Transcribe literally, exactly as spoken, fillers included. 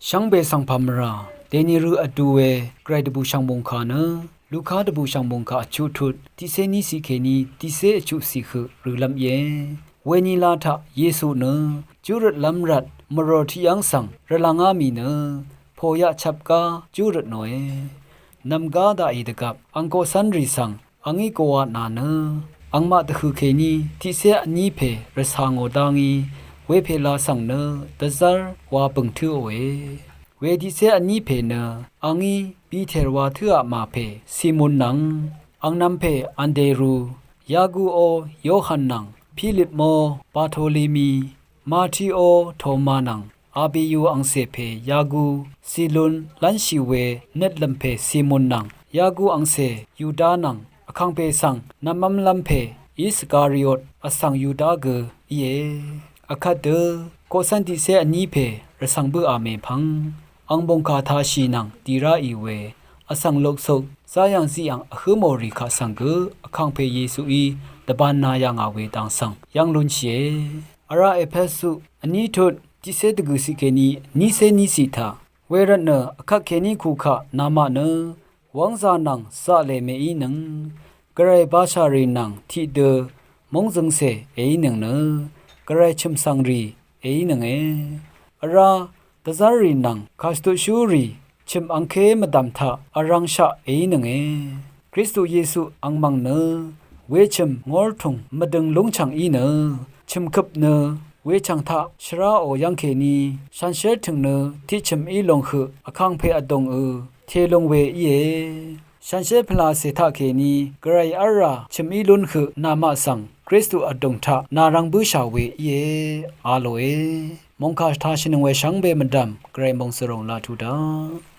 Shvngbe svng pàmvrà dèni rø vdu we gvray dvbùshv̀ng mòngkà nø Luka dvbùshv̀ng mòngkà vchuq tut tiqcé níciq kèní tiqcé vchuqciq høq rølv́m íe. Wenila taq Yesu nø júrøtlv́m rvt mvrò tiqyv́ng svng rvlvngá mì nø pòyaq chvpgá júrøt nòe. Nv̀mgá daqì dvgvp ang koqcv́nrì svng a ngí gowa tnà nø angmaq dvhø̀ kèní tiqcé vní pè rvcà ngò dá ngí wepèla svng nø dvzv́r wa bø̀ng tǿòe. We tiqcé vní pè nø a ngí Piter wa tǿapmà pè Simon nvng angnv̄m pè Anderu, Yaku ó Yohan nvng Pilip mó Bartolimi, Mati ó Toma nvng Abeyu angcè pè Yaku, Silun lv́nshì we nøtlø̀m pè Simon nvng Yaku angcè Yuda nvng vkàngpè svng nvmv́mlv́m pè Iskariot vsvng Yuda gø íe. Vkvt dø koqcv́n tiqcé vní pè rvcv̀ng bǿà mèpvng ang mòngkà tāshì nvng dì ráì we vsvng loksuk záyv̀ng ziqv̀ng vhǿ mò rì kaq svng gø vkàngpè Yesuí dvbānā yà ngà we dang svng yv́ng lúnshìe. Vrá Epesu vní tut tiqcé dvgø̀ciq kèní nícé níciq taq wervtnø vkvt kèní kukaq namaq nø wv́ngzā nvng zaqlè mèínøng gvray bashà rì nvng tiqdø mungzøngcè èínøng nø gvray chø̀m svng rì èínønge. Vrá dvzv́rrì nvng kàshvtutshúrì chø̀m angké mvdv̀m taq vrv̄ngshaq èínønge. Kristu Yesu angmv̀ng nø wechø̀m ngórtùng mvdøng lúngchv̀ng í nø chø̀mkøp nø wechv̀ng taq shvráò yv́ng kèní shanshér tø̀ng nø tiqchø̀m í lùng høq vkàngpè vdòngø tèlung we íe. Shanshér pvlacè taqkèní gvray v́lrà chø̀m í lún høq namaq svng Kristu vdùng taq nàrvng bǿshà we íe a lòe. Mòngkà tāshìnøng we shvngbe mvdv̀m gvray mòngsvrùng laq tuq daq.